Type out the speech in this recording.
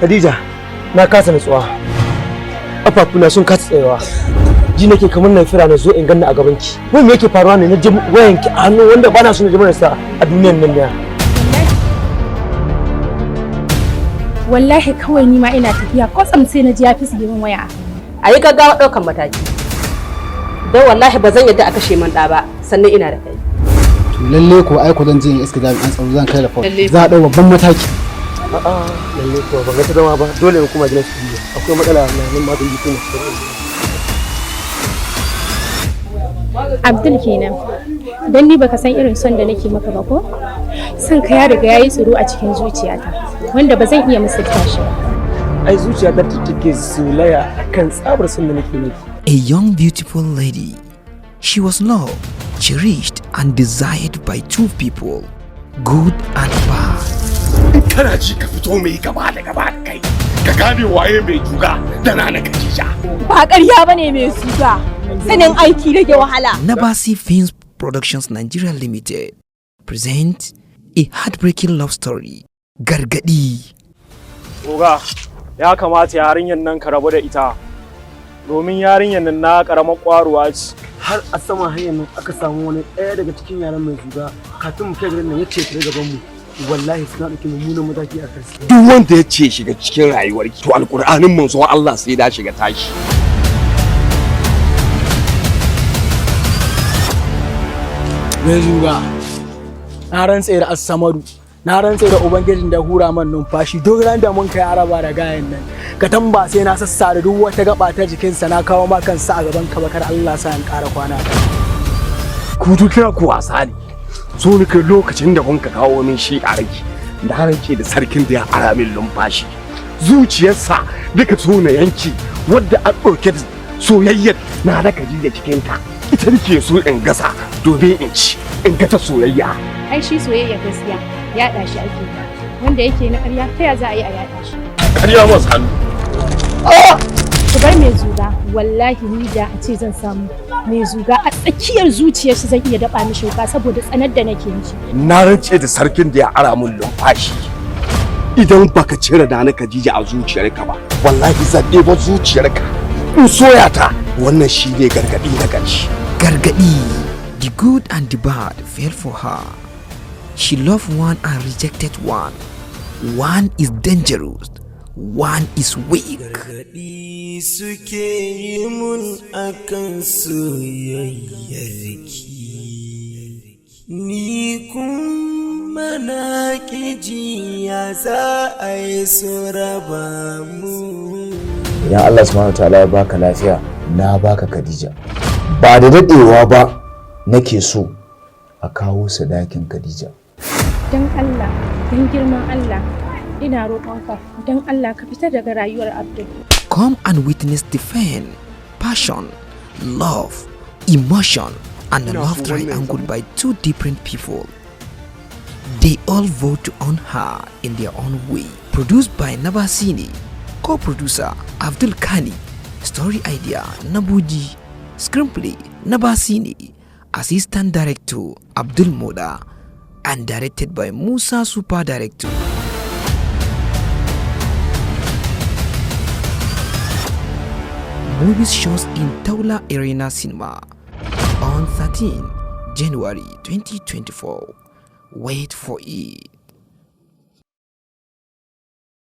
Khadija, na kasa nutsuwa. Ƙafafuna sun kasa tsayawa. Ji nake kamar na fira na zo in ganna a gaban ki. Wai me yake faruwa ne na ji wayanki a hannu wanda bana so na ji marasa a duniyan nan ne? Wallahi kawai ni ma ina tafiya, kwatsam sai na ji ya fi min waya. A yi gaggawa ɗaukan mataki, don wallahi ba zan yadda a kashe man ɗa ba sannan ina da kai. To lalle ko ai ko zan je in iska jami'an tsaro, zan kai report, za a ɗau babban mataki. A'a, lalle ko ban ga ta zama ba, dole in kuma gidan su. Akwai matsala na nan ma zan ji kuma. Abdul kenan. Dan ni baka san irin son da nake maka ba ko? Son ka ya riga yayi tsiro a cikin zuciyata wanda ba zan iya misalta shi ba. Ai zuciyata ta take zulaya akan tsabar son da nake miki. A young beautiful lady. She was loved, cherished, and desired by two people, good and bad. In kana ji, ka fito mai gaba da gaba da kai, ka gane waye mai juga da Nana Khadija. Ba ƙarya bane, mai suga. Sanin aiki rage wahala. Nabasi Films Productions Nigeria Limited present a heartbreaking love story, Gargadi. Oga, ya kamata yarinyar nan ka rabu da ita. Domin yarinyar nan na karamar kwaruwa ce. Har a saman hanyar nan aka samu wani ɗaya daga cikin yaran mai zuga, kafin mu kai garin nan ya ce tare gaban mu. Wallahi suna ɗauki mummunan mataki a kansu. Duk wanda ya ce shiga cikin rayuwarki, to alƙur'anin manzo Allah sai da shiga tashi. Mai zuga, na rantse da Assamaru, na rantse da Ubangijin da hura man numfashi, duk ran da mun kai araba da gayan nan ka tamba, sai na sassare duk wata gaba ta jikinsa na kawo ma kansa a gaban ka, bakar Allah sa in ƙara kwana. Ku duk kira ku wasa ne. So ni kai lokacin da kun ka kawo min shi a rage. Na rance da sarkin da ya ara min lumfashi. Zuciyarsa duka so na yanki wadda an ɗauke da soyayyar na da Khadija cikinta. Ita nake so in gasa domin in ci in ga ta soyayya. Ai shi soyayya gaskiya yaɗa shi ake, wanda yake na ƙarya ta ya za a yi a yaɗa shi? Ƙarya masu hannu. Ku bar mai zuga. Wallahi ni da a ce zan samu mai zuga, a tsakiyar zuciyar shi zan iya daba mishi wuka saboda tsanar da nake mishi. Na rance da sarkin da ya ara mun lumfashi. Idan baka cire Nana Khadija a zuciyarka ba, wallahi zan ɗebo zuciyarka in soya ta. Wannan shi ne gargaɗi na ƙarshe. Gargadi. The good and the bad fell for her. She loved one and rejected one. One is dangerous, one is weak. Gargaɗi suke yi mun akan soyayyarki, ni kuma na ƙi, ya za a yi su raba mu? Idan Allah Subhanahu wa Ta'ala ya baka lafiya, na baka Khadija, ba da dadewa ba nake so a kawo sadakin Khadija. Dan Allah, dan girman Allah, ina roƙonka, dan Allah ka fita daga rayuwar Abdul. Come and witness the pain, passion, love, emotion, and the love triangle by two different people. They all vote to own her in their own way. Produced by Nabasini, co-producer Abdul Kani, story idea Nabuji, screenplay Nabasini, assistant director Abdul Moda, and directed by Musa Super Director. Movies shows in Taula Arena Cinema on 13 January 2024. Wait for it.